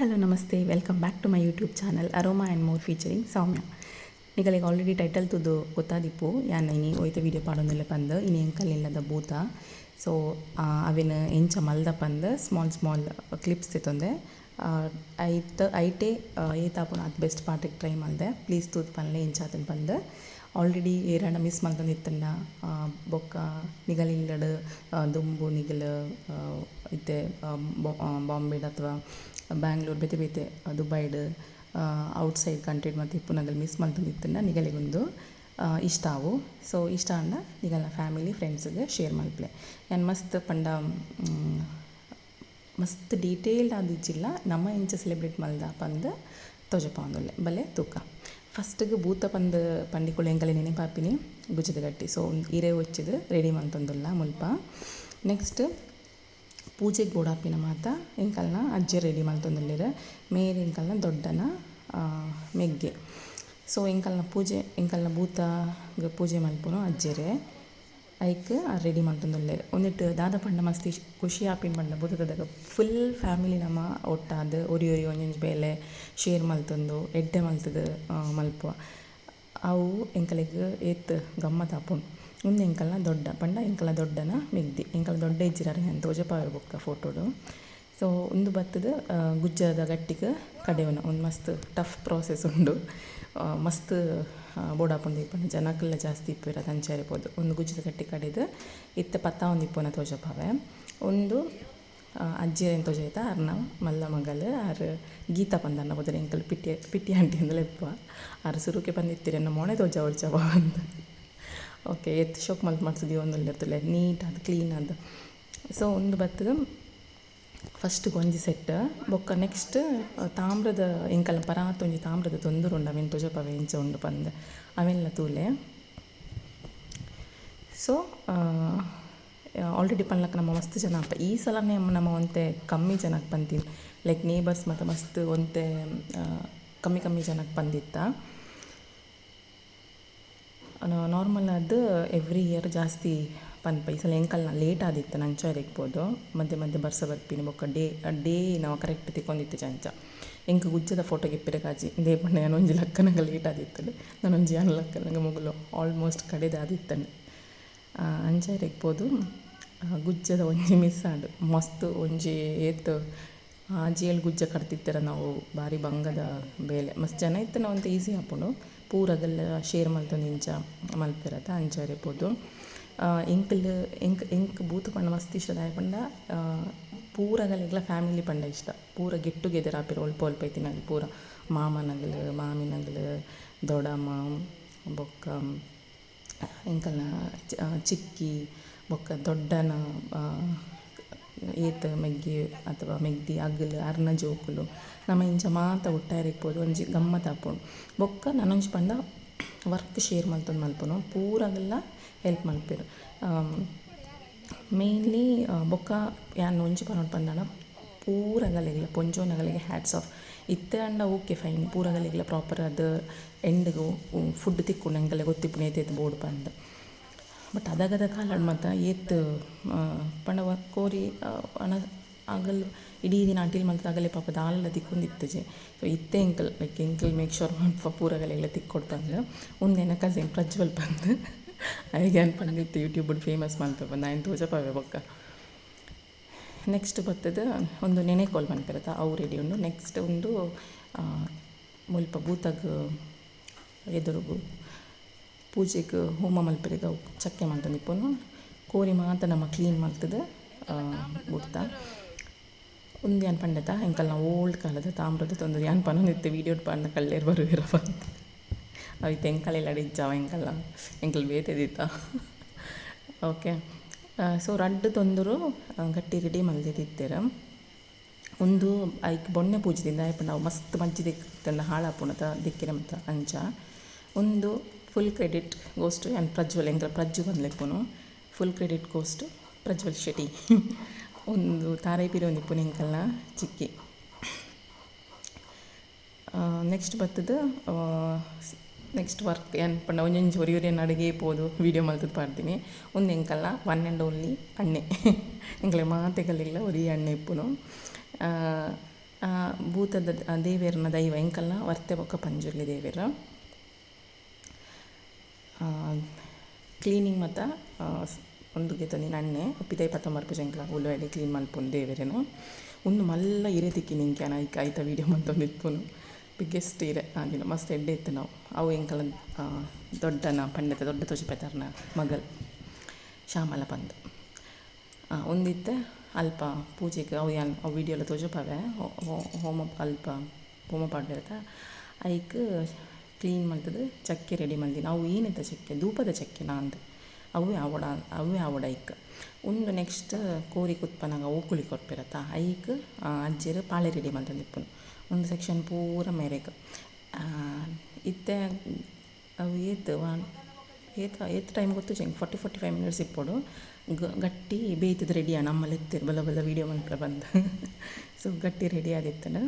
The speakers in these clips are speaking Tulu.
Hello, namaste, welcome back to my YouTube channel Aroma and More featuring Soumya. ನಿಗಲಿಗೆ already title ತೂದು ಗೊತ್ತಾದಿಪ್ಪು ಯಾನ್ ಇನಿ ಒಯ್ತ ವೀಡಿಯೋ ಪಾಡೊಂದುಲ್ಲೆ ಪಂದ್. ಇನಿ ಎಂಕಲ್ ಇಲ್ಲದ ಭೂತ. ಸೊ ಅವೆನ್ ಎಂಚ ಮಲ್ದ ಪಂದ್ ಸ್ಮಾಲ್ ಸ್ಮಾಲ್ ಕ್ಲಿಪ್ಸ್ ದೆತೊಂದೆ. ಐತ ಐಟೇ ಏತಾಪುಂಡು ಆತ್ ಬೆಸ್ಟ್ ಪಾರ್ಟಿಗೆ ಟ್ರೈ ಮಲ್ದೆ. ಪ್ಲೀಸ್ ತೂದು ಪನ್ಲೆ ಎಂಚ ಆತುಂಡು ಪಂದ್. ಆಲ್ರೆಡಿ ಏರಾಂಡ ಮಿಸ್ ಮಲ್ತೊಂದಿತ್ತುಂಡ, ಬೊಕ್ಕ ನಿಗಲ್ ಇಲ್ಲಡ್ ದುಂಬು ನಿಗಲ್ ಇತ್ತೆ ಬಾಂಬೆಡ್ ಅಥವಾ ಬ್ಯಾಂಗ್ಳೂರ್, ಬೇತೆ ಬೇತೆ ದುಬೈಡ್, ಔಟ್ ಸೈಡ್ ಕಂಟ್ರಿಡ್ ಮಾತ ಇಪ್ಪುನಗಲ್ ಮಿಸ್ ಮಲ್ತೊಂದಿತ್ತುಂಡ ನಿಗಲೆಗೊಂದು ಇಷ್ಟ ಆವು. ಸೊ ಇಷ್ಟ ಆಂಡ ನಿಗಲ್ನ ಫ್ಯಾಮಿಲಿ ಫ್ರೆಂಡ್ಸ್ಗೆ ಶೇರ್ ಮಲ್ಪುಲೆ. ಯಾನ್ ಮಸ್ತ್ ಪಂಡ ಮಸ್ತ್ ಡೀಟೇಲ್ಡ್ ಆದಿಜ್ಜಿಲ್ಲ, ನಮ ಎಂಚ ಸೆಲೆಬ್ರೇಟ್ ಮಲ್ದ ಪಂದ್ ತೋಜಪಾವೊಂದುಲ್ಲೆ. ಬಲೆ ತೂಕ. ಫಸ್ಟ್ಗೆ ಭೂತ ಪಂದ್ ಪಂಡಿಕುಲು ಎಂಕಲೆ ನೆನಪಾಪಿನಿ ಗುಜ್ಜದ ಗಟ್ಟಿ. ಸೊ ಇರೆ ಒಚ್ಚಿದ್ ರೆಡಿ ಮಲ್ತೊಂದುಲ್ಲ ಮುಲ್ಪ. ನೆಕ್ಸ್ಟ್ ಪೂಜೆಗ್ ಬೋಡಾಪಿನ ಮಾತ ಎಂಕಲ್ನ ಅಜ್ಜೆರ್ ರೆಡಿ ಮಲ್ತೊಂದುಲ್ಲೆರ್. ಮೇರ್ ಎಂಕಲ್ನ ದೊಡ್ಡನ ಮೆಗ್ಗೆ. ಸೊ ಎಂಕಲ್ನ ಪೂಜೆ, ಎಂಕಲ್ನ ಭೂತ ಪೂಜೆ ಮಲ್ಪುನು ಅಜ್ಜೆರೇ. ಐಕ್ ರೆಡಿ ಮಲ್ತೊಂದುಲ್ಲೆರ್. ಉಂದೆಟ್ ದಾದ ಪಂಡ ಮಸ್ತ್ ಖುಷಿ ಆಪಿನ ಪಂಡ ಭೂತದಗ ಫುಲ್ ಫ್ಯಾಮಿಲಿ ನಮ ಒಟ್ಟಾದ್ ಒರಿ ಒರಿ ಒಂಜೊಂಜಿ ಬೇಲೆ ಶೇರ್ ಮಲ್ತೊಂದು ಎಡ್ಡೆ ಮಲ್ತುದು ಮಲ್ಪುವ. ಅವು ಎಂಕಲೆಗ್ ಏತ್ ಗಮ್ಮತ್ ಆಪುಂಡು. ಉಂದು ಎಂಕಲ್ನ ದೊಡ್ಡ ಪಂಡ ಎಂಕಲ್ನ ದೊಡ್ಡನ ಮೆಗ್ದಿ. ಎಂಕಲ್ನ ದೊಡ್ಡ ಇಜ್ಜಿರ ಯಾನ್ ತೋಜಪಾವೆ ಬೊಕ್ಕ ಫೋಟೋಡು. ಸೊ ಉಂದು ಬತ್ತುದು ಗುಜ್ಜದ ಗಟ್ಟಿಗ್ ಕಡೆಯುನ. ಉಂದು ಮಸ್ತ್ ಟಫ್ ಪ್ರೋಸೆಸ್ ಉಂಡು. ಮಸ್ತ್ ಬೋಡಾಪುಂಡು ಪಂಡ ಜನಕುಲ್ಲ ಜಾಸ್ತಿ ಇಪ್ಪುವೆರ್ ಅತ್ ಅಂಚ ಇರ್ಬೋದು. ಉಂದು ಗುಜ್ಜದ ಗಟ್ಟಿ ಕಡೆದು ಇತ್ತೆ ಪತ್ತಾವೊಂದಿಪ್ಪುನ ತೋಜಪಾವೆ. ಉಂದು ಅಜ್ಜೆರೆನ್ ತೋಜಾಯ್ತ ಅರ್ನ ಮಲ್ಲ ಮಗಲ್ ಆರ್ ಗೀತಾ ಪಂದ್ ಅರ್ನ ಪುದರ್. ಎಂಕಲ್ ಪಿಟ್ಟಿ ಪಿಟ್ಟಿ ಆಂಟಿ ಅಂದ್ ಲೆಪ್ಪುವ. ಆರ್ ಸುರುಕೆ ಪಂದಿತ್ತೆರ್ ಎನ್ನ ಮೋನೆ ತೋಜಾವೊಡ್ಚಿ ಪಂದ್. ಓಕೆ, ಏತ್ ಶೋಕ್ ಮಲ್ತ್ ಮಲ್ತ್ ದೀವೊಂದುಲ್ಲೆರ್ ತೂಲೆ, ನೀಟ್ ಆದ್ ಕ್ಲೀನ್ ಆದ್. ಸೊ ಉಂದು ಬತ್ತುದು ಫಸ್ಟ್ ಒಂಜಿ ಸೆಟ್. ಬೊಕ್ಕ ನೆಕ್ಸ್ಟ್ ತಾಮ್ರದ, ಎಂಕಲ್ನ ಪರಾತ್ ಒಂಜಿ ತಾಮ್ರದ ತೊಂದುರು ಉಂಡು. ಅವೆನ್ ತೋಜಪಾವೆ ಎಂಚ ಉಂಡು ಪಂದ್, ಅವೆನ್ಲ ತೂಲೆ. ಸೊ ಆಲ್ರೆಡಿ ಪನ್ಲಕ ನಮ್ಮ ಮಸ್ತ್ ಜನ ಅಪ್ಪ. ಈ ಸಲನೇ ನಮ್ಮ ಒಂತೆ ಕಮ್ಮಿ ಜನಕ್ಕೆ ಪಂತೀನಿ. ಲೈಕ್ ನೇಬರ್ಸ್ ಮತ್ತು ಮಸ್ತ್ ಒಂತೆ ಕಮ್ಮಿ ಕಮ್ಮಿ ಜನಕ್ಕೆ ಪಂದಿತ್ತ. ನಾರ್ಮಲ್ ಆದ್ ಎವ್ರಿ ಇಯರ್ ಜಾಸ್ತಿ ಪನ್ಪ. ಈ ಸಲ ಎಂಕಲ್ನ ಲೇಟ್ ಆದಿತ್ತು, ನಂಚ ಇರ್ಬೋದು. ಮಧ್ಯೆ ಮಧ್ಯೆ ಬರ್ಸ ಬರ್ಪಿನಿ, ಬೊಕ್ಕ ಡೇ ಡೇ ನಾವು ಕರೆಕ್ಟ್ ತಿಕ್ಕೊಂದಿತ್ತು ಅಂಚ. ಎಂಕ್ ಗುಜ್ಜದ ಫೋಟೋ ಗೆಪ್ಪಿರಕಾಜಿ ಇಂದೇ ಪಂಡ ಯಾನ್ ಒಂಜಿ ಲಕ್ಕನಗ ಲೇಟ್ ಆದಿತ್ತು, ನಾನೊಂಜಿ ಯಾನ್ ಲಕ್ಕನಗ ಮೊಗಲು ಆಲ್ಮೋಸ್ಟ್ ಕಡೆದ ಆದಿತ್ತಂಡು. ಅಂಚ ಇರ್ಬೋದು. ಗುಜ್ಜದ ಒಂಜಿ ಮಿಸ್ ಆಂಡ್. ಮಸ್ತ್ ಒಂಜಿ ಏತ್ ಆಜಿ ಏಳ್ ಗುಜ್ಜ ಕಡ್ತಿತ್ತೆರ ನಾವು. ಬಾರಿ ಬಂಗದ ಬೇಲೆ. ಮಸ್ತ್ ಜನ ಇತ್ತುಂಡ ಒಂತೆ ಈಸಿ ಆಪುಂಡು. ಪೂರಗಲ್ಲ ಶೇರ್ ಮಲ್ತೊಂದು ಇಂಚ ಮಲ್ಪೆರತ, ಅಂಚ ಇರ್ಬೋದು. ಎಂಕಲ್ ಎಂಕ್ ಎಂಕ್ ಭೂತ ಪಂಡ ಮಸ್ತ್ ಇಷ್ಟ. ದಾಯೆ ಪಂಡ ಪೂರಗಲೆಗ್ಲ ಫ್ಯಾಮಿಲಿ ಪಂಡ ಇಷ್ಟ. ಪೂರ ಗೆಟ್ ಟುಗೆದರ್ ಆಪೆರ್. ಒಲ್ಪ ಒಲ್ಪ ಇತ್ತಿನಗಲ್ ಪೂರ, ಮಾಮನಗಲ್, ಮಾಮಿನಗಲ್, ದೊಡ್ಡಮ್ಮ, ಬೊಕ್ಕ ಎಂಕಲ್ನ ಚಿಕ್ಕಿ, ಬೊಕ್ಕ ದೊಡ್ಡನ ಏತ್ ಮೆಗ್ಗಿ ಅಥವಾ ಮೆಗ್ದಿ ಅಗಲ್ ಅರ್ನ ಜೋಕುಲು, ನಮ ಇಂಚ ಮಾತ ಒಟ್ಟಾರೆ ಇಪ್ಪೊಡು, ಒಂಜಿ ಗಮ್ಮತ್ ಆಪುಂಡು. ಬೊಕ್ಕ ನನೊಂಜಿ ಪಂಡ ವರ್ಕ್ ಶೇರ್ ಮಲ್ತೊಂದು ಮಲ್ಪುನು. ಪೂರಗಲ್ಲ ಹೆಲ್ಪ್ ಮಲ್ಪೆರ್ ಮೇನ್ಲಿ. ಬೊಕ್ಕ ಯಾನ್ ಒಂಜಿ ಪನೊಡು ಪಂದಾಂಡ ಪೂರಗಲೆಗ್ಲ ಪೊಂಜೋನಗಲೆಗ್ ಹ್ಯಾಟ್ಸ್ ಆಫ್. ಇತ್ತೆ ಆಂಡ ಓಕೆ ಫೈನ್, ಪೂರಗಲೆಗ್ಲ ಪ್ರಾಪರ್ ಆದ್ ಎಂಡ್ಗ್ ಫುಡ್ ತಿಕ್ಕುಂಡು. ಎಂಕಲೆ ಗೊತ್ತಿಪ್ಪುಂಡು ಏತ್ ಏತ್ ಬೋಡು ಪಂದ್. ಬಟ್ ಅದಗದ ಕಾಲಡ್ ಮಾತ ಏತ್ ಪಂಡ ಕೋರಿ ಅಣ ಅಗಲ್ ಇಡೀ ದಿನ ಅಟಿಲ್ ಮಲ್ತ್ ಅಗಲೆ ಪಾಪ ದಾಲ ತಿಕ್ಕೊಂದಿತ್ತುಜಿ. ಸೊ ಇತ್ತೆ ಎಂಕಲ್ ಲೈಕ್ ಎಂಕಲ್ ಮೇಕ್ ಶೋರ್ ಮಲ್ಪ ಪೂರಗಲೆಗ್ಲ ತಿಕ್ಕೊಡು ಪಂದ್. ಉಂದು ಎನ್ನ ಕಸಿನ್ ಪ್ರಜ್ವಲ್ ಪಂದ್. ಅಯಗ್ ಯಾನ್ ಪಂದಿತ್ತೆ ಯೂಟ್ಯೂಬ್ ಫೇಮಸ್ ಮಲ್ಪೆ ಪಂದ್. ಅಯನ್ ತೋಜಪಾವೆ ಬೊಕ್ಕ. ನೆಕ್ಸ್ಟ್ ಬತ್ತುದು ಒಂದು ನೆನೆಕೋಲ್ ಪನ್ಪೆರತ, ಅವು ರೆಡಿ ಉಂಡು. ನೆಕ್ಸ್ಟ್ ಉಂದು ಮುಲ್ಪ ಭೂತಗ್ ಎದುರುಗು ಪೂಜೆಗ್ ಹೋಮ ಮಲ್ಪೆರೆಗ್ ಅವು ಚಕ್ಕೆ ಮಲ್ತೊಂದಿಪ್ಪುನು. ಕೋರಿ ಮಾತ ನಮ ಕ್ಲೀನ್ ಮಲ್ತುದು ಬುಡ್ತ. ಉಂದು ಯಾನ್ ಪಂಡೆತ ಎಂಕಲ್ನ ಓಲ್ಡ್ ಕಾಲದ ತಾಮ್ರದ ತೊಂದುರು. ಯಾನ್ ಪನೊಂದಿತ್ತೆ ವೀಡಿಯೋಡ್ ಪಂಡ ಕಲ್ಲೇರ್ ಬರುವೆರ ಪಂದ್. ಅವು ಇತ್ತೆ ಎಂಕಲೆಲ್ಲಡ್ ಇಜ್ಜ ಅವು. ಎಂಕಲ್ನ ಎಂಕಲ್ ಬೇತೆ ದಿತ್ತ. ಓಕೆ, ಸೊ ರಡ್ಡ್ ತೊಂದುರು ಗಟ್ಟಿ ರೆಡಿ ಮಲ್ದಿತ್ತಿತ್ತೆರ್. ಉಂದು ಐಕ್ ಬೊಣ್ಣೆ ಪೂಜಿದಿನಿ. ದಾಯೆ ಪಂಡ ಅವು ಮಸ್ತ್ ಮಜ್ಜಿ ದಿಕ್ಕ್‌ತಂಡ ಹಾಳಾಪುಂಡತ ದಿಕ್ಕಿನ ಮಾತ ಅಂಚ. ಉಂದು ಫುಲ್ ಕ್ರೆಡಿಟ್ ಗೋಸ್ ಟು ಯಾನ್ ಪ್ರಜ್ವಲ್, ಎಂಕಲ್ ಪ್ರಜ್ಜು ಪಂದ್ ಲೆಪ್ಪುನು. Full credit goes to Prajwal Shetty. ಉಂದು ತಾರೆ ಪಿರೊಂದಿಪ್ಪುನು ಎಂಕಲ್ನ ಚಿಕ್ಕಿ. ನೆಕ್ಸ್ಟ್ ಬತ್ತುದು ನೆಕ್ಸ್ಟ್ ವರ್ಕ್. ಯಾನ್ ಪಂಡ ಒಂಜೊಂಜಿ ಒರಿ ಒರಿಯನ ಅಡುಗೆ ಪೋದು ವೀಡಿಯೋ ಮಲ್ತುದು ಪಾಡ್ದಿನಿ. ಉಂದು ಎಂಕಲ್ನ ಒನ್ ಆ್ಯಂಡ್ ಓನ್ಲಿ ಅಣ್ಣೆ. ಎಂಕಲೆ ಮಾತೆಗಲೆಗ್ಲ ಒರಿ ಅಣ್ಣೆ ಇಪ್ಪುನು. ಭೂತದ ದೇವೆರ್ನ ದೈವ ಎಂಕಲ್ನ ವರ್ತೆ ಬೊಕ್ಕ ಪಂಜುರ್ಲಿ ದೇವೆರ್. ಕ್ಲೀನಿಂಗ್ ಮಾತ ಒಂದು ಗೆತೊಂದಿನ ಅಣ್ಣೆ ಪಿದೈ ಪತ್ತೊಂಬರ್ಪುಜಿ ಎಂಕ್ಲ ಉಲುವೆಡೆ ಕ್ಲೀನ್ ಮಲ್ಪುನು ದೇವೆರೆನ. ಉಂದು ಮಲ್ಲ ಇರೆ ತಿಕ್ಕಿನಿ ಎಂಕ್ ಯಾನ್ ಐಕ್ ಐತ ವೀಡಿಯೋ ಮಲ್ತೊಂದಿಪ್ಪುನು. ಬಿಗ್ಗೆಸ್ಟ್ ಇರೆ ಆದಿನ ಮಸ್ತ್ ಎಡ್ಡೆ ಇತ್ತು ನಾವು. ಅವು ಎಂಕಲ್ನ ದೊಡ್ಡನ ಪಂಡೆತ ದೊಡ್ಡ ತೋಜಿಪೇತಾರ್ನ ಮಗಲ್ ಶ್ಯಾಮಲ ಪಂದ್. ಉಂದಿತ್ತೆ ಅಲ್ಪ ಪೂಜೆಗ್ ಅವು ಯಾನ್ ಅವು ವೀಡಿಯೋಲ ತೋಜಪಾವೆ ಹೋಮ ಅಲ್ಪ ಹೋಮ ಪಾಡ್ವೆರ್ತ ಐಕ್ ಕ್ಲೀನ್ ಮಲ್ತುದು ಚಕ್ಕೆ ರೆಡಿ ಮಲ್ದಿನ. ಅವು ಏನಿತ್ತ ಚಕ್ಕೆ ಧೂಪದ ಚಕ್ಕೆ ನಾಂದ್ ಅವೇ ಆವೊಡ ಅವೇ ಆವೊಡ ಐಕ್. ಉಂದು ನೆಕ್ಸ್ಟ್ ಕೋರಿ ಕುತ್ಪನಗ ಓಕುಳಿ ಕೊರ್ಪೆರತ್ತ ಐಕ್ ಅಜ್ಜೆರ್ ಪಾಳೆ ರೆಡಿ ಮಲ್ತೊಂದಿಪ್ಪುನು. ಉಂದು ಸೆಕ್ಷನ್ ಪೂರ ಮೇರೆಗ್ ಇತ್ತೆ ಅವು ಏತ್ ಏತ್ ಏತ್ ಟೈಮ್ ಗೊತ್ತುಜಿ ಎಂಕ್ 40 45 ಮಿನಿಟ್ಸ್ ಇಪ್ಪೊಡು. ಗಟ್ಟಿ ಬೇಯ್ತುದು ರೆಡಿ ಆಂಡ್ ಅಮ್ಮ ಲೆತ್ತೆರ್ ಬಲ ಬಲ ವೀಡಿಯೋ ಮನ್ಪುಲ ಪಂದ್. ಸೊ ಗಟ್ಟಿ ರೆಡಿ ಆದಿತ್ತುಂಡು.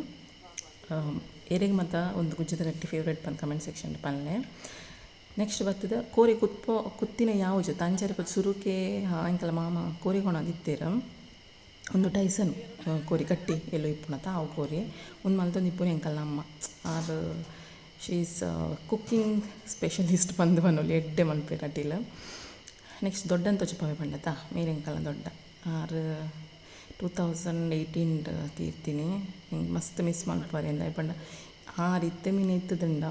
ಏರೆಗ್ ಮಾತ ಒಂದು ಗುಜ್ಜದ ಗಟ್ಟಿ ಫೇವ್ರೇಟ್ ಪಂದ್ ಕಮೆಂಟ್ ಸೆಕ್ಷನ್ ಪನ್ಲೆ. ನೆಕ್ಸ್ಟ್ ಬತ್ತುದು ಕೋರಿ ಕುತ್ಪೋ ಕುತ್ತಿನ ಯಾವುಜು ತಂಚರಿ ಸುರುಕೆ ಎಂಕಲ ಮಾಮ ಕೋರಿ ಕೊನೊಂದಿತ್ತೆರ್. ಉಂದು ಟೈಸನ್ ಕೋರಿ ಗಟ್ಟಿ ಎಲ್ಲೋ ಇಪ್ಪುನತ ಅವು ಕೋರಿ ಉಂದು ಮಲ್ತೊಂದಿಪ್ಪುನು ಎಂಕಲ್ನ ಅಮ್ಮ. ಆರ್ she is cooking specialist ಪಂದ್ ಪನೊಲಿ ಎಡ್ಡೆ ಮನ್ಪೆರ್ ಅಟಿಲ್. ನೆಕ್ಸ್ಟ್ ದೊಡ್ಡನ್ ತೋಜಿಪಾವೆ ಪಂಡತ ಮೇರ್ ಎಂಕಲ್ನ ದೊಡ್ಡ. ಆರ್ 2018 ತೀರ್ತಿನಿ. ಎಂಕ್ ಮಸ್ತ್ ಮಿಸ್ ಮನ್ಪುವೆರ್ ದಾಯೆ ಪಂಡ ಆರ್ ಇತ್ತೆ ಮೀನ್ ಇತ್ತುದುಂಡ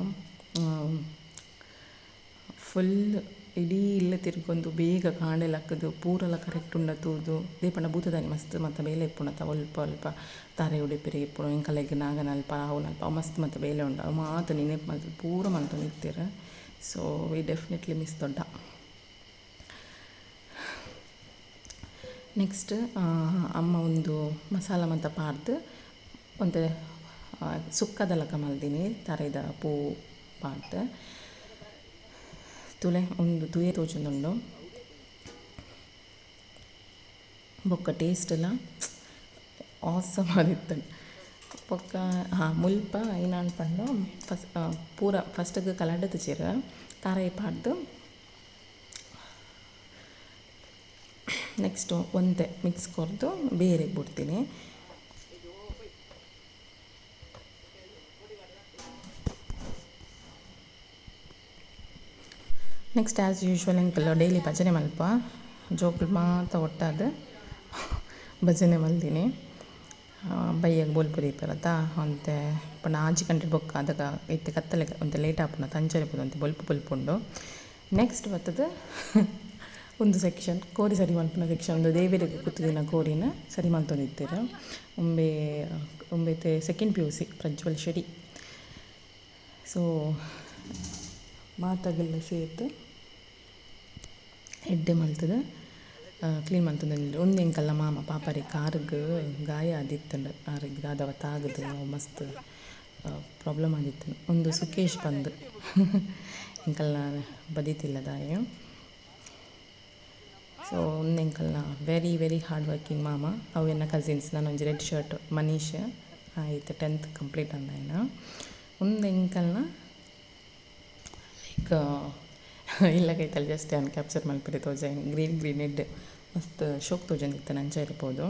ಫುಲ್ ಇಡೀ ಇಲ್ಲ್ ತಿರ್ಗೊಂದು ಬೇಗ ಕಾಂಡೆ ಲಕ್ಕುದು ಪೂರಲ ಕರೆಕ್ಟ್ ಉಂಡ ತೂದು ದಾಯೆ ಪಂಡ ಭೂತದಾನಿ ಮಸ್ತ್ ಮಾತ ಬೇಲೆ ಇಪ್ಪುನತ ಒಲ್ಪ ಒಲ್ಪ ತಾರೆ ಉಡಿಪೆರೆ ಇಪ್ಪುನು ಎಂಕಲೆಗ್ ನಾಗನಲ್ಪ ಅವುನಲ್ಪ ಅವು ಮಸ್ತ್ ಮಾತ ಬೇಲೆ ಉಂಡು ಅವು ಮಾತ ನೆನಪು ಮಲ್ತುದು ಪೂರ ಮಲ್ತೊಂದಿತ್ತೆರ್. ಸೊ we definitely miss ದೊಡ್ಡ. ನೆಕ್ಸ್ಟ್ ಅಮ್ಮ ಒಂದು ಮಸಾಲ ಮಾತ ಪಾಡ್ದು ಒಂತೆ ಸುಕ್ಕದ ಲೆಕ್ಕ ಮಲ್ದಿನಿ ತರೆದ ಪೂ ಪಾಡ್ದು. ತೂಲೆ ಉಂದು ತೂಯೆ ತೋಜೊಂದುಂಡು ಬೊಕ್ಕ ಟೇಸ್ಟ್ ಲ ಆಸಮ್ ಆದಿತ್ತುಂಡು. ಬೊಕ್ಕ ಮುಲ್ಪ ಏನಾಂಡ್ ಪಂಡ ಫಸ್ಟ್ ಪೂರ ಫಸ್ಟ್ಗ್ ಕಲಡತಿಜೆರ್ ತಾರಾಯಿ ಪಾಡ್ದು ನೆಕ್ಸ್ಟ್ ಒಂತೆ ಮಿಕ್ಸ್ ಕೊರ್ದು ಬೇರೆಗ್ ಬುಡ್ತೀನಿ. ನೆಕ್ಸ್ಟ್ ಆ್ಯಸ್ ಯೂಶ್ವಲ್ ಎಂಕುಲು ಡೈಲಿ ಭಜನೆ ಮಲ್ಪ ಜೋಕುಲು ಮಾತ ಒಟ್ಟಾದ್ ಭಜನೆ ಮಲ್ದಿನಿ. ಬಯ್ಯಗ್ ಬೊಲ್ಪು ದೀಪೆರತ ಒಂತೆ ಪಂಡ 6 ಗಂಟೆ ಬೊಕ್ಕ ಅದಗ ಇತ್ತೆ ಕತ್ತಲೆ ಒಂತೆ ಲೇಟ್ ಆಪುಂಡು ಅಂಚನೆ ಒಂತೆ ಬೊಲ್ಪು ಬೊಲ್ಪು ಉಂಡು. ನೆಕ್ಸ್ಟ್ ಬತ್ತುದು ಒಂದು ಸೆಕ್ಷನ್ ಕೋರಿ ಸರಿ ಮಲ್ಪುನ ಸೆಕ್ಷನ್. ಉಂದು ದೇವೆರೆಗ್ ಕುತ್ತುದಿನ ಕೋರಿನ ಸರಿ ಮಲ್ತೊಂದಿತ್ತೆರ್. ಉಂಬೆ ಉಂಬೆತೆ second P U C Prajwal Shetty. So ಮಾತಗೆಲ್ಲ ಸೇರ್ದ್ ಎಡ್ಡೆ ಮಲ್ತುದು ಕ್ಲೀನ್ ಮಲ್ತೊಂದು. ಉಂದು ಎಂಕಲ್ನ ಮಾಮ ಪಾಪರಿ ಕಾರ್ಗ್ ಗಾಯ ಆದಿತ್ತುಂಡು ಆರೆಗ್ ದಾದವ ತಾಗುದು ಮಸ್ತ್ ಪ್ರಾಬ್ಲಮ್ ಆದಿತ್ತುಂಡು. ಉಂದು ಸುಕೇಶ್ ಪಂದ್ ಎಂಕಲ್ನ ಬದಿತಿಲ್ಲದಾಯೆ. ಸೊ ಉಂದು ಎಂಕಲ್ನ ವೆರಿ ವೆರಿ ಹಾರ್ಡ್ ವರ್ಕಿಂಗ್ ಮಾಮ. ಅವು ಎನ್ನ ಕಸಿನ್ಸ್. ನಾನೊಂಜಿ ರೆಡ್ ಶರ್ಟ್ ಮನೀಶ್ ಆಯ್ತು 10th complete ಅಂದಾಯನ. ಉಂದು ಎಂಕಲ್ನ ಲೈಕ್ ಇಲ್ಲ ಕೈತಲ್ ಜಸ್ಟ್ ಯಾನ್ ಕ್ಯಾಪ್ಚರ್ ಮಲ್ಪೆರೆ ತೋಜಾಯಿನಿ. ಗ್ರೀನ್ ಗ್ರೀನ್ ಎಡ್ಡೆ ಮಸ್ತ್ ಶೋಕ್ ತೋಜೊಂದಿತ್ತುಂಡು ಅಂಚ ಇರ್ಪೋದು.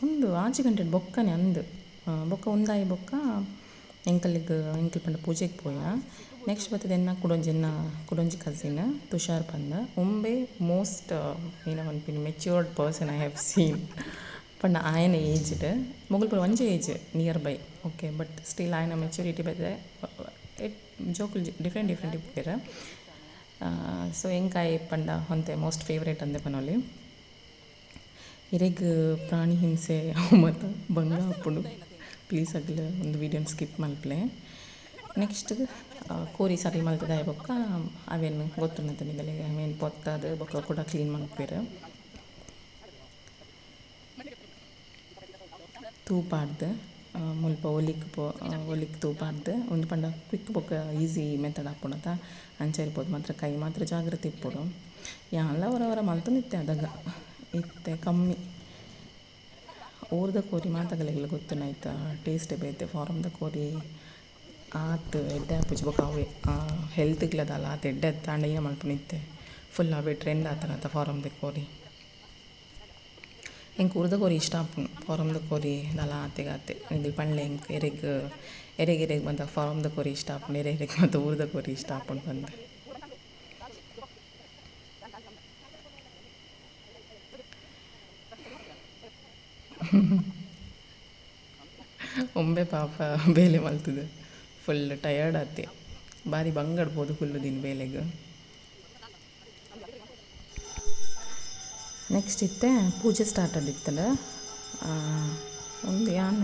ಉಂದು 6 ಗಂಟೆಡ್ ಬೊಕ್ಕನೆ ಅಂದ್ ಬೊಕ್ಕ ಉಂದಾಯಿ ಬೊಕ್ಕ ಎಂಕಲೆಗ್ ಎಂಕಲ್ ಪಂಡ ಪೂಜೆಗ್ ಪೋಯ. ನೆಕ್ಸ್ಟ್ ಬತ್ತುದು ಎನ್ನ ಕುಡೊಂಜಿ ಎನ್ನ ಕುಡೊಂಜಿ ಕಸಿನ್ ತುಷಾರ್ ಪಂದ್. ಉಂಬೆ ಮೋಸ್ಟ್ ಏನ ಪನ್ಪಿನಿ matured person I have seen ಪಂಡ ಆಯನ ಏಜ್ಡ್ ಮೊಗಲ್ ಪೂರ ಒಂಜೆ age near by okay but still ಆಯನ ಮೆಚೂರಿಟಿ ಬೇತೆ ಜೋಕುಲು ಡಿಫ್ರೆಂಟ್ ಡಿಫ್ರೆಂಟ್ ಇಪ್ಪುವೆರ್. ಸೊ ಎಂಕ್ ಆಯೆ ಪಂಡ ಒಂತೆ ಮೋಸ್ಟ್ ಫೇವ್ರೇಟ್ ಅಂದೆ ಪನೊಲಿ. ಇರೆಗ್ ಪ್ರಾಣಿ ಹಿಂಸೆ ಅವು ಮಾತ ಬಂಗ ಆಪುಂಡು. ಪ್ಲೀಸ್ ಅಗ್ಲ್ ಒಂದು ವೀಡಿಯೋನ್ ಸ್ಕಿಪ್ ಮಲ್ಪುಲೆ. ನೆಕ್ಸ್ಟ್ ಕೋರಿ ಸರಿ ಮಲ್ತುದಾಯಿ ಬೊಕ್ಕ ಅವೆನ್ ಗೊತ್ತುಂಡತ ನಿಗಲೆಗ್ ಅವೆನ್ ಪೊತ್ತಾದ್ ಬೊಕ್ಕ ಕುಡ ಕ್ಲೀನ್ ಮನ್ಪುವೆರ್. ತೂ ಪಾಡ್ದ್ ಮುಲ್ಪ ಒಲಿಕ್ ಒಲಿಕ್ ತೂ ಪಾಡ್ದ್ ಉಂದು ಪಂಡ ಕ್ವಿಕ್ ಬೊಕ್ಕ ಈಸಿ ಮೆಥಡ್ ಆಪುಂಡತ ಅಂಚ ಇರ್ಪೊದು ಮಾತ್ರ ಕೈ ಮಾತ್ರ ಜಾಗ್ರತೆ ಇಪ್ಪೊಡು. ಯಾನ್ಲ ಒರ ಒರ ಮಲ್ತೊಂದಿತ್ತೆ ಅದಗ ಇತ್ತೆ ಕಮ್ಮಿ. ಊರ್ದ ಕೋರಿ ಮಾತಗಲೆಗ್ಲ ಗೊತ್ತುಂಡು ಐತ ಟೇಸ್ಟ್ ಬೇತೆ. ಫಾರಮ್ದ ಕೋರಿ ಆತ್ ಎಡ್ಡೆ ಆಪುಜಿ ಬೊಕ್ಕ ಅವೇ ಹೆಲ್ತ್ಗ್ಲ ದಾಲ ಆತ್ ಎಡ್ಡೆ ಅತ್ತ್ ಆಂಡ ಏನ ಮಲ್ಪುನು ಇತ್ತೆ ಫುಲ್ ಅವೇ ಟ್ರೆಂಡ್ ಆತನತ ಫಾರಮ್ದ ಕೋರಿ. ಎಂಕ್ ಉರ್ದ ಕೋರಿ ಇಷ್ಟ ಆಪುಂಡು ಫಾರಮ್ದ ಕೋರಿ ದಾಲ ಆತೆಗಾತೆ ನಿಕುಲು ಪನ್ಲೆ ಎಂಕ್ ಎರೆಗ್ ಎರೆಗ್ ಎರೆಗ್ ಮಾತ ಫಾರಮ್ದ ಕೋರಿ ಇಷ್ಟ ಆಪುಂಡು ಎರೆ ಎರೆಗ್ ಮಾತ ಊರ್ದ ಕೋರಿ ಇಷ್ಟ ಆಪುಂಡು ಪಂದ್. ಒಂಬೆ ಪಾಪ ಬೇಲೆ ಮಲ್ತುದು ಫುಲ್ ಟಯರ್ಡ್ ಆತೆ ಬಾರಿ ಬಂಗಡ್ ಪೋದು ಕುಲ್ಲುದಿನಿ ಬೇಲೆಗ್. ನೆಕ್ಸ್ಟ್ ಇತ್ತೆ ಪೂಜೆ ಸ್ಟಾರ್ಟ್ ಆದಿತ್ತಂಡ ಒಂದು ಯಾನ್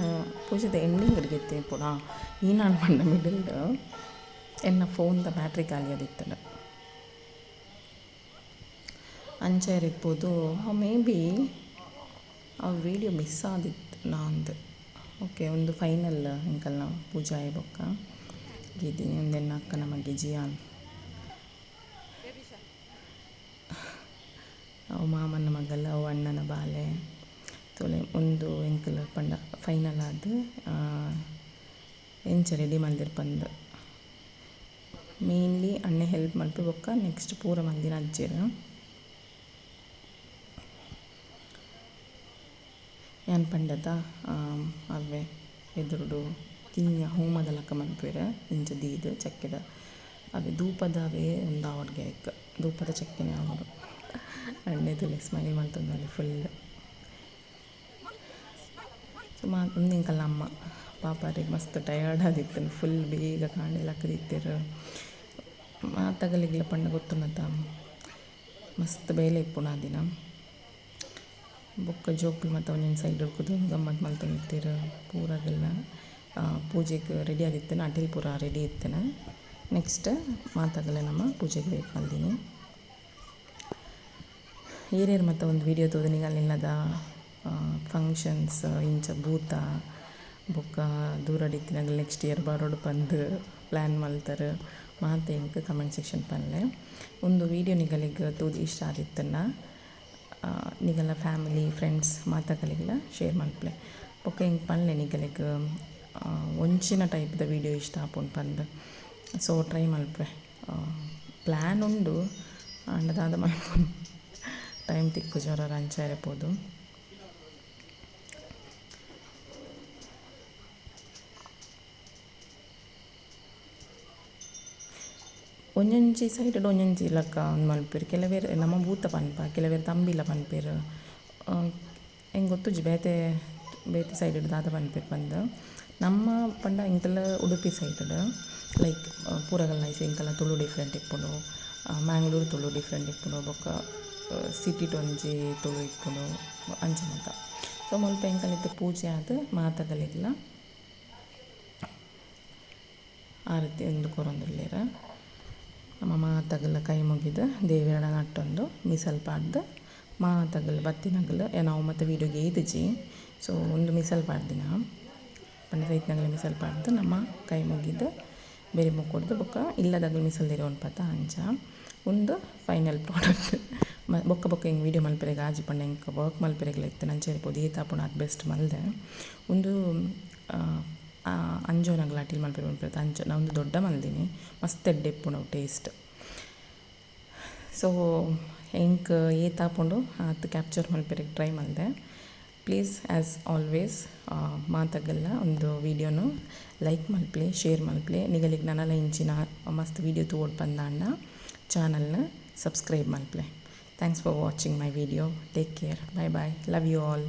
ಪೂಜೆದ ಎಂಡಿಂಗ್ ಗೆತ್ತೆ ಪೂರ ಈ ನಾನು ಪಂಡ ಮಿಡಲ್ ಎನ್ನ ಫೋನ್ದ ಬ್ಯಾಟ್ರಿ ಖಾಲಿ ಆದಿತ್ತಂಡ ಅಂಚ ಇರ್ಬೋದು ಮೇ ಬಿ ಆ ವೀಡಿಯೋ ಮಿಸ್ ಆದಿತ್ತು ನಾಂದು. ಓಕೆ ಒಂದು ಫೈನಲ್ ಎಂಕಲ್ನ ಪೂಜೆ ಆಯಿ ಬೊಕ್ಕ ಗೀದಿನಿ ಒಂದೆನ್ನ ಅಕ್ಕನ ಮಗೆ ಜಿಯಾನ್ ಅವು ಮಾಮನ ಮಗಲ್ ಅವು ಅಣ್ಣನ ಬಾಲೆ ತೋಲೆ ಒಂದು ಎಂಕಲ್ ಪಂಡ ಫೈನಲ್ ಆದ್ ಎಂಚ ರೆಡಿ ಮಲ್ದೆರ್ ಪಂದ್ ಮೇನ್ಲಿ ಅಣ್ಣೆ ಹೆಲ್ಪ್ ಮಲ್ಪೆ ಬೊಕ್ಕ ನೆಕ್ಸ್ಟ್ ಪೂರ ಮಲ್ದಿನ ಅಜ್ಜೆರ್. ಯಾನ್ ಪಂಡತ ಅವ್ವೆ ಎದುರುಡು ಕಿನ್ಯ ಹೋಮದ ಲೆಕ್ಕ ಮನ್ಪುವೆರ್ ಇಂಚ ದೀದ್ ಚಕ್ಕೆದ ಅವೇ ಧೂಪದ ಅವೇ ಉಂದು ಆವೊಡ್ಗೆ ಐಕ್ ಧೂಪದ ಚಕ್ಕೆನೆ ಆವೊಡು. ಅಣ್ಣೆ ತೂಲೆ ಸ್ಮೈಲ್ ಮಲ್ತೊಂದುಲ್ಲೆ ಫುಲ್. ಸೊ ಉಂದು ಎಂಕಲ್ನ ಅಮ್ಮ ಪಾಪ ಅರೆಗ್ ಮಸ್ತ್ ಟಯರ್ಡ್ ಆದಿತ್ತುಂಡು ಫುಲ್ ಬೇಗ ಕಾಂಡೆ ಲಕ್ಕುದಿತ್ತೆರ್ ಮಾತಗಲಿಗ್ಲ ಪಂಡ ಗೊತ್ತುಂಡತ ಮಸ್ತ್ ಬೇಲೆ ಇಪ್ಪುಂಡು ಆ ದಿನ. ಬೊಕ್ಕ ಜೋಕುಲು ಮಾತ ಒಂಜೊಂಜಿ ಸೈಡ್ ಕುದೊಂದು ಗಮ್ಮತ್ ಮಲ್ತೊಂದಿತ್ತೆರ್ ಪೂರಗಲ್ಲ ಪೂಜೆಗ್ ರೆಡಿ ಆದಿತ್ತಿನ ಅಟಿಲ್ ಪೂರ ರೆಡಿ ಇತ್ತಿನ. ನೆಕ್ಸ್ಟ್ ಮಾತಗಲ ನಮ್ಮ ಪೂಜೆಗೆ ವೇಟ್ ಮಲ್ದಿನಿ. ಏರೇರು ಮಾತ ಒಂದು ವೀಡಿಯೋ ತೂದು ನಿಗಲ್ನಿಲ್ಲದ ಫಂಕ್ಷನ್ಸ್ ಇಂಚ ಭೂತ ಬೊಕ್ಕ ದೂರಡಿತ್ತಿನಗಲ್ ನೆಕ್ಸ್ಟ್ ಇಯರ್ ಬರೋಡು ಪಂದ್ ಪ್ಲ್ಯಾನ್ ಮಲ್ತರ್ ಮಾತ ಎಂಕ್ ಕಮೆಂಟ್ ಸೆಕ್ಷನ್ ಪನ್ಲೆ. ಒಂದು ವೀಡಿಯೋ ನಿಗಲಿಗ್ ತೂದು ಇಷ್ಟ ಆದಿತ್ತುಂಡ ನಿಗಲ್ನ ಫ್ಯಾಮಿಲಿ ಫ್ರೆಂಡ್ಸ್ ಮಾತಗಲಿಗ್ಲ ಶೇರ್ ಮಲ್ಪುಲೆ. ಬೊಕ್ಕ ಎಂಕ್ ಪನ್ಲೆ ನಿಗಲಿಗ್ ಒಂಚಿನ ಟೈಪ್ದ ವೀಡಿಯೋ ಇಷ್ಟ ಆಪುಂಡು ಪಂದ್. ಸೊ ಟ್ರೈ ಮಲ್ಪುವೆ ಪ್ಲ್ಯಾನ್ ಉಂಡು ಆಂಡ ದಾದ ಮಲ್ಪುನು ಟೈಮ್ ತಿಕ್ಕುಜಿ ಒರ ಅಂಚ ಇರಪೋದು. ಒಂಜೊಂಜಿ ಸೈಡ್ ಒಂಜೊಂಜಿ ಲೆಕ್ಕ ಉಂದು ಮಲ್ಪುವೆರ್ ಕೆಲವೆರ್ ನಮ ಭೂತ ಪನ್ಪ ಕೆಲವೆರ್ ತಂಬಿಲ ಪನ್ಪೆರ್ ಎಂಕ್ ಗೊತ್ತುಜ್ಜಿ ಬೇತೆ ಬೇತೆ ಸೈಡ್ ದಾದ ಪನ್ಪೆರ್ ಪಂದ್. ನಮ್ಮ ಪಂಡ ಎಂಕಲ್ನ ಉಡುಪಿ ಸೈಡ್ ಲೈಕ್ ಪೂರಗಲ್ನ ಎಂಕಲ್ನ ತುಳು ಡಿಫ್ರೆಂಟ್ ಇಪ್ಪುಂಡು, ಮ್ಯಾಂಗ್ಳೂರು ತುಳು ಡಿಫ್ರೆಂಟ್ ಇಪ್ಪುಂಡು, ಬೊಕ್ಕ ಸಿಟಿಟ್ ಒಂಜಿ ತುಳು ಇಪ್ಪುಂಡು ಅಂಚ ಮಾತ. ಸೊ ಮುಲ್ಪ ಎಂಕಲ್ನ ಇತ್ತೆ ಪೂಜೆ ಆದ್ ಮಾತಗಲಿಗ್ಲ ಆರತಿ ಉಂದು ಕೊರೊಂದುಲ್ಲೆರ್. ನಮ್ಮ ಮಾತಗಲ ಕೈ ಮುಗಿದು ದೇವೆರ್ಡ ನಟ್ಟೊಂದು ಮಿಸಲ್ ಪಾಡ್ದು ಮಾತಗಲ್ ಬತ್ತಿನಗಲ್ ನಾವು ಮತ್ತು ವೀಡಿಯೋಗೆ ಏದಿಜಿ. ಸೊ ಒಂದು ಮಿಸಲ್ ಪಾಡ್ದಿನ ಪಂಡ ಸೈತ್ನಗಲ ಮಿಸಲ್ ಪಾಡ್ದು ನಮ್ಮ ಕೈ ಮುಗಿದು ಬೇರೆ ಮುಕ್ಕೊಡ್ದು ಬೊಕ್ಕ ಇಲ್ಲದಗಲ್ ಮಿಸಲ್ ದಿರೊನ್ಪತ ಅಂಚ ಉಂದು ಫೈನಲ್ ಪ್ರಾಡಕ್ಟ್. ಬೊಕ್ಕ ಬೊಕ್ಕ ಹಿಂಗೆ ವೀಡಿಯೋ ಮಲ್ಪೆರೆಗ್ ಆಜಿ ಪಂಡ ಎಂಕ್ ವರ್ಕ್ ಮಲ್ಪೆರೆಗ್ಲ ಇತ್ತು ಅಂಚ ಇರ್ಪೋದು ಏತ್ ಆಪುಂಡು ಆತ್ ಬೆಸ್ಟ್ ಮಲ್ದೆ. ಉಂದು ಅಂಜೋನಗ್ಲ ಅಟಿಲ್ ಮಲ್ಪೆರೆ ಪನ್ಪೆರ್ ಅಂಚ ನಾ ಒಂದು ದೊಡ್ಡ ಮಲ್ದಿನಿ ಮಸ್ತ್ ಎಡ್ಡೆ ಇಪ್ಪುಂಡು ಅವು ಟೇಸ್ಟ್. ಸೊ ಎಂಕ್ ಏತ್ ಆಪುಂಡು ಆತ್ ಕ್ಯಾಪ್ಚರ್ ಮಲ್ಪೆರೆಗ್ ಟ್ರೈ ಮಲ್ದೆ. ಪ್ಲೀಸ್ ಆ್ಯಸ್ ಆಲ್ವೇಸ್ ಮಾತಗಲ್ಲ ಒಂದು ವೀಡಿಯೋನು ಲೈಕ್ ಮಲ್ಪಲೆ ಶೇರ್ ಮಲ್ಪಲೆ. ನಿಗಲಿಗ್ ನನಲ ಇಂಚಿನ ಮಸ್ತ್ ವೀಡಿಯೋ ತೂವೊಡು ಪಂದಾಂಡ ಚಾನಲ್ನ subscribe ಮಲ್ಪಲೆ. Thanks for watching my video. Take care. Bye bye. Love you all.